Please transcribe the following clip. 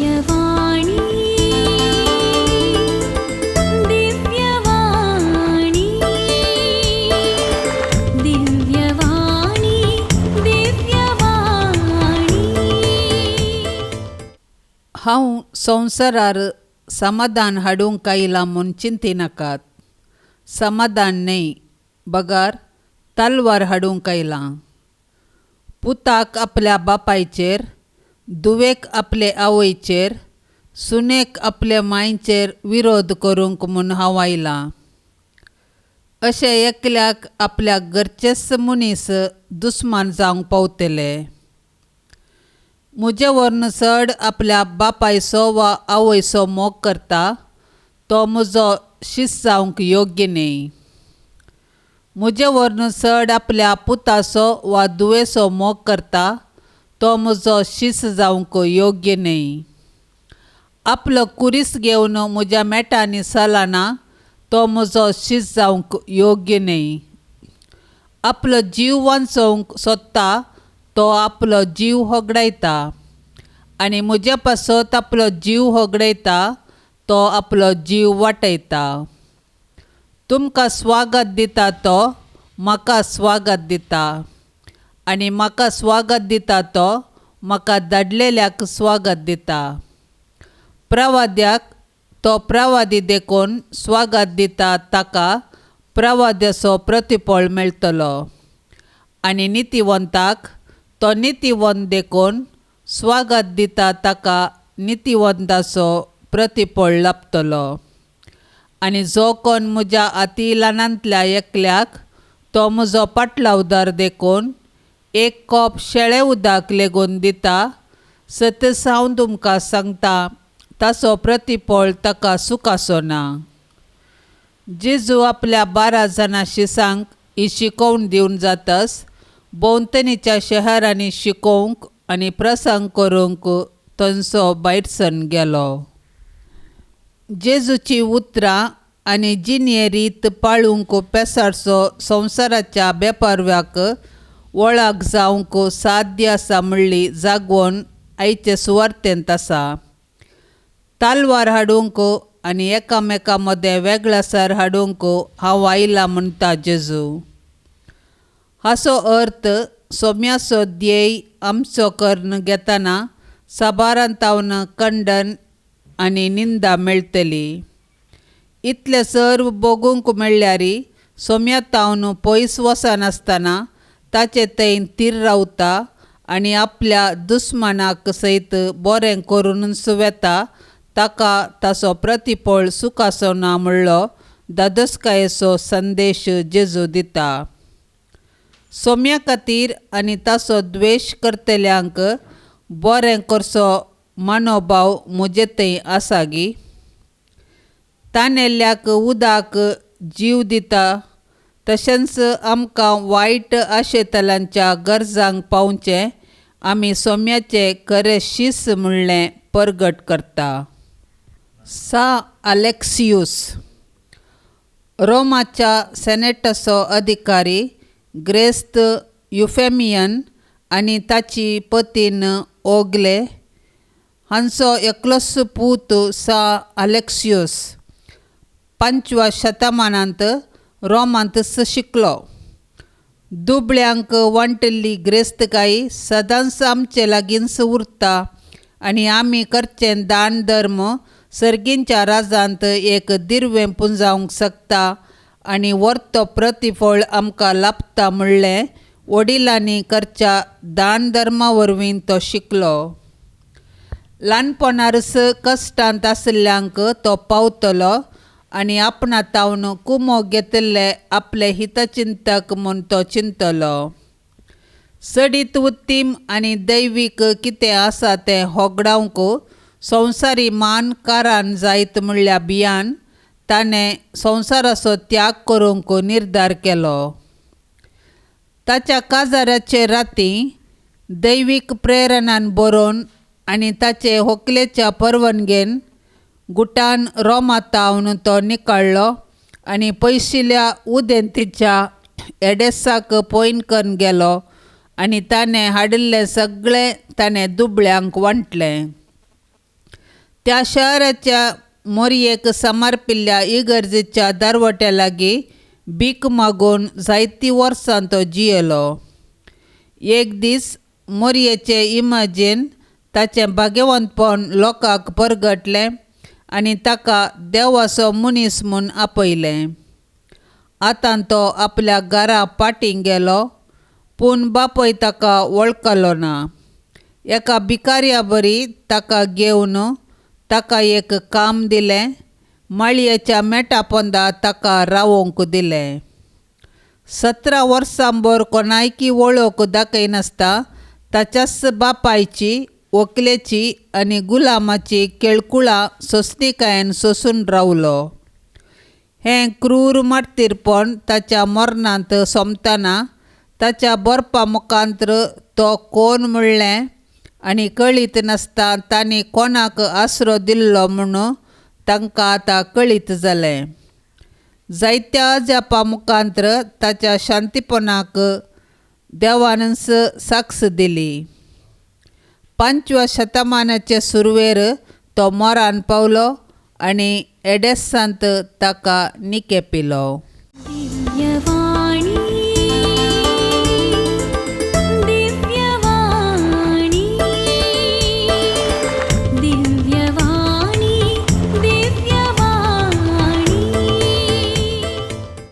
दिव्यवाणी दिव्यवाणी दिव्यवाणी दिव्यवाणी. हांव संवसारार समाधान हाडूंक आयलां म्हूण चिंतिनाकात. समाधान न्हय बगर तलवार हाडूंक आयलां. पुताक आपल्या बापायचेर, धुवेक आपले आवयचेर, सुनेक आपले मांयचेर विरोध करूंक म्हूण हांव आयलां. अशें एकल्याक आपल्या घरचेच मनीस दुस्मान जावंक पावतले. म्हजे वरन चड आपल्या बापायचो वा आवयचो मोग करता तो म्हजो शीस जावंक योग्य न्हय. म्हजे वरन चड आपल्या पुताचो वा धुवेचो मोग करता तो म्हजो शीस जावंक योग्य न्हय. आपलो कुरीस घेवन म्हज्या मेटांनी चलना तो म्हजो शीस जावंक योग्य न्हय. आपलो जीव वांचोवंक सोदता तो आपलो जीव होगडायता आनी म्हजे पासत आपलो जीव होगडायता तो आपलो जीव वाटयता. तुमकां स्वागत दिता तो म्हाका स्वागत दिता आनी म्हाका स्वागत दिता तो म्हाका धाडलेल्याक स्वागत दिता. प्रवाद्याक तो प्रवादी देखून स्वागत दिता ताका प्रवाद्याचो प्रतिफळ मेळटलो आनी नितीवंताक तो नितीवंत देखून स्वागत दिता ताका नितीवंताचो प्रतिफळ लाभतलो. आनी जो कोण म्हज्या अती ल्हानांतल्या एकल्याक तो म्हजो पाटलावदार देखून एक कॉप शेळें उदक लेगून दिता, सतस हांव तुमकां सांगता ताचो प्रतिफळ ताका सुखाचो ना. जेजू आपल्या 12 जाणां शिसांक ही शिकोवण दिवन जातस भोंवतणीच्या शहरांनी शिकोवंक आनी प्रसंग करूंक थंयचो भायर सरून गेलो. जेजूची उतरां आनी जिणे रीत पाळूंक पेसारचो संवसाराच्या बेपारव्याक वळख जावंक साध्य आसा म्हणली जागवण आयचे सुवार्तेंत आसा. तालवार हाडूंक आनी एकामेकां मदें वेगळासार हाडूंक हांव आयलां म्हणटा जेजू. हाचो अर्थ सोम्याचो ध्येय आमचो कर्ण घेतना साबारांतावन खंडन आनी निंदा मेळटली. इतलें सर्व भोगूंक मेळ्ळ्यार सोम्या तावन पयस वचनासतना ताचे थंय थीर रावता आनी आपल्या दुस्मानाक सयत बरें करूनच वेता ताका ताचो प्रतिफळ सुखाचो ना म्हणलो धादोसकायेचो संदेश जेजू दिता. सोम्या खातीर आनी ताचो द्वेश करतल्यांक बरें करचो मनोभाव म्हजे थंय आसा गी? तानेल्ल्याक उदक जीव दिता तशेंच आमकां वायट आशेतल्यांच्या गरजांक पावचें आमी सोम्याचें खरें शीस म्हणलें परगट करता. सा अलेक्सियूस रोमाच्या सेनेटाचो अधिकारी ग्रेस्त युफेमियन आनी ताची पतीन ओगले हांचो एकलोच पूत सा अलेक्सियूस 5व्या शतमानांत रोमांतच शिकलो. दुबळ्यांक वांटिल्ली ग्रेस्तकाय सदांच आमचे लागींच उरता आनी आमी करचें दान धर्म सर्गींच्या राजांत एक दिर्वें पुंजावंक शकता आनी वर्तो प्रतिफळ आमकां लाभता म्हणलें वडिलांनी करच्या दान धर्मा वरवीं तो शिकलो. ल्हानपणारच कश्टांत आशिल्ल्यांक तो पावतलो आनी आपणा तावन कुमो घेतिल्ले आपले हितचिंतक म्हूण तो चिंतलो. सडीत उत्तीम आनी दैवीक कितें आसा तें होगडावंक संवसारी मान कारान जायत म्हणल्या भियान ताणें संवसाराचो त्याग करूंक निर्धार केलो. ताच्या काजाराचे राती दैवीक प्रेरणान बरोवन आनी ताचे होकलेच्या परवानगेन गुटान रोमातावन तो निकाळ्ळो आनी पयशिल्या उदेंतीच्या एडेसाक पॉयन करून गेलो आनी ताणें हाडिल्लें सगळें ताणें दुबळ्यांक वांटलें. त्या शहराच्या मोरयेक समर्पिल्ल्या इगर्जेच्या दरवट्या लागीं भीक मागून जायतीं वर्सां तो जियेलो. एक दीस मोरयेचे इमाजेन ताचें भाग्यवंतपण लोकांक परगटलें आनी ताका देवाचो मनीस म्हूण आपयलें. आतां तो आपल्या घरा पाटीं गेलो, पूण बापूय ताका वळखलो ना. एका भिकाऱ्या बरी ताका घेवन ताका एक काम दिलें. माळयेच्या मेटा पोंदा ताका रावोवंक दिलें. 17 वर्सां भर कोणायकी वळख दाखयनासता ताच्याच बापायची, व्हंकलेची आनी गुलामाची केळकुळां सोंसणिकायेन सोंसून रावलो. हें क्रूर मार्तीरपण ताच्या मरणांत सोंपतना ताच्या बरपा मुखांत्र तो कोण म्हणलें आनी कळीत नासता तांणी कोणाक आसरो दिल्लो म्हूण तांकां आतां कळीत जालें. जायत्या अजापा मुखांत्र ताच्या शांतीपणाक देवानच साक्ष दिली. 5व्या शतमानाचे सुरवेर तो मरान पावलो आनी एडेसांत ताका निकेपिलो. दिव्यवाणी.